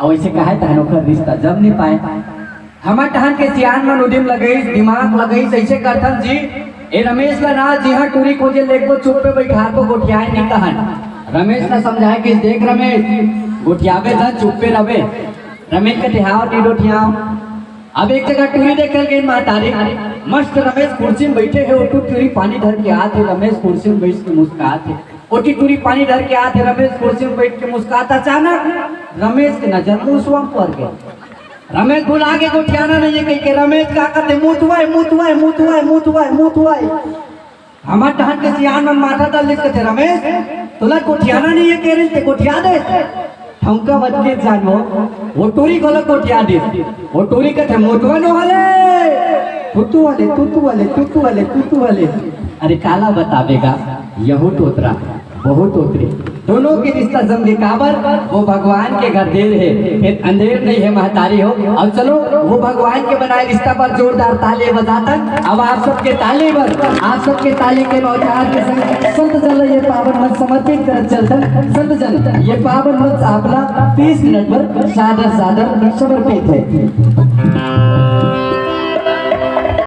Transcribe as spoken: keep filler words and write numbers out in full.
अउ अइसे कहे तहन ओकर रिश्ता जम नहीं पाए। हमर टहन के सियान मन उदिम लगइस, दिमाग लगइस, अइसे करथन जी, ए रमेश ला ना जिहाँ टूरी खोजे लेगबो, चुप्पे बइठारबो, गोठियाए नहीं कहन। रमेश ला समझाए कि देख रमेश, गोठियाबे त चुप्पे रबे। रमेश कथे हाव नहीं गोठियाव। अब एक जगह टूरी देखे ल गे महतारी, मस्त रमेश कुर्सी में बइठे हे, ओती टूरी पानी धर के आत हे, रमेश कुर्सी में बइठ के मुस्कात हे। ओती टूरी पानी धर के आत हे, रमेश कुर्सी में बइठ के मुस्कात। अचानक रमेश के नजर मुसवा में पर गे। रमेश भुला गे गोठियाना नहीं हे कहिके। रमेश का कथे, मुसवा ए, मुसवा ए, मुसवा ए, मुसवा ए, मुसवा ए। हमर टहन के सियान मन माथा दल दिस कथे, रमेश, तोला गोठियाना नहीं हे कहे रहिन, ते गोठिया दे। ठौंका बच के जानो, ओ टूरी घलो गोठिया दिस। ओ टूरी कथे, मुसवा नो हले, तुतु हले, तुतु हले, तुतु हले, तुतु हले। अरे काला बताबे गा, यहू टोतरा, बहुत ओतरी। दोनों के रिश्ता जम गे काबर, ओ भगवान के घर देर हे, फेर अंधेर नहीं हे महतारी हो। अब चलो, ओ भगवान के बनाए रिश्ता बर जोरदार ताली बजाथन। अब आप सबके ताली बर, आप सबके ताली के बौछार के संग संत जन ल ये पावन मंच समर्पित करत चलथन। संत जन, ये पावन मंच आप ला तीस मिनट बर सादर सादर समर्पित हे।